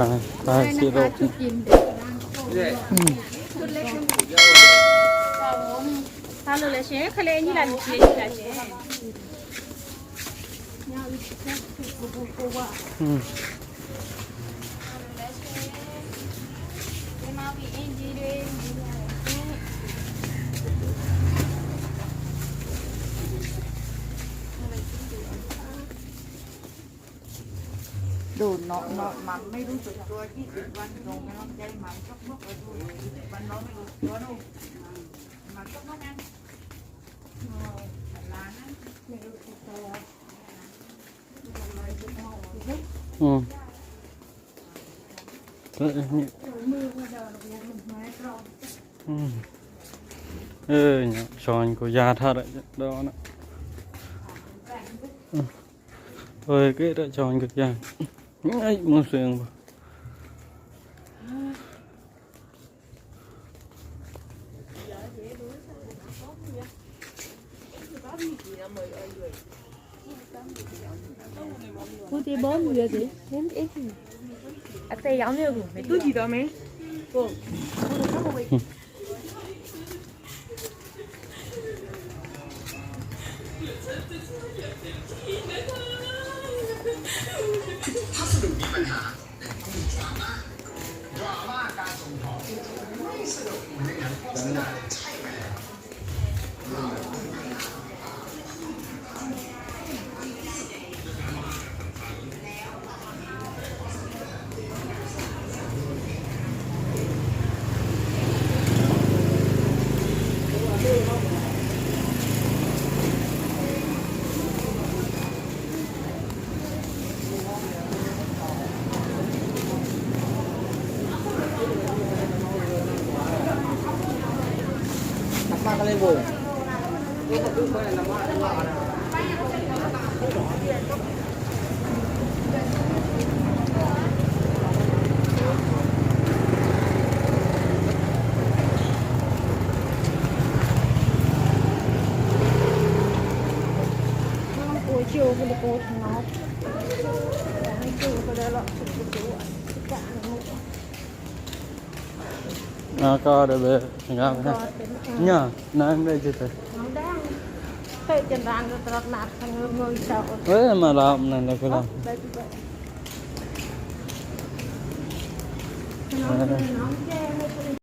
สิโลกชุดยินเด็กชุดเล็กน้ำถ้าเราเลยเช่นเขาเลยนี่แหละนี่แหละเช่นดูเนาะมันไม่รู้สึกตัว20 วันลงไม่ต้องใจมันก็มกไปดู20 วันน้องไม่รู้ตัวนู่นมันก็มกงั้นร้านนั้นไม่รู้สึกตัวเนี่ยช้อนกูยาท่าได้ดอกนะcái đó cho anh cực giang ấy muốn xuyên vào cô thì bón nhiều gì nếm ít à tay giống như mày tôi gì đó mày cô Makan lebu. buổi chiều mình được cô thằng nó hai chiều có đây là có được về ngao nhá nãy đây chưa thấy phải chân đàn rồi tao nạt thằng người sao đấy mà làm này là phải làm nó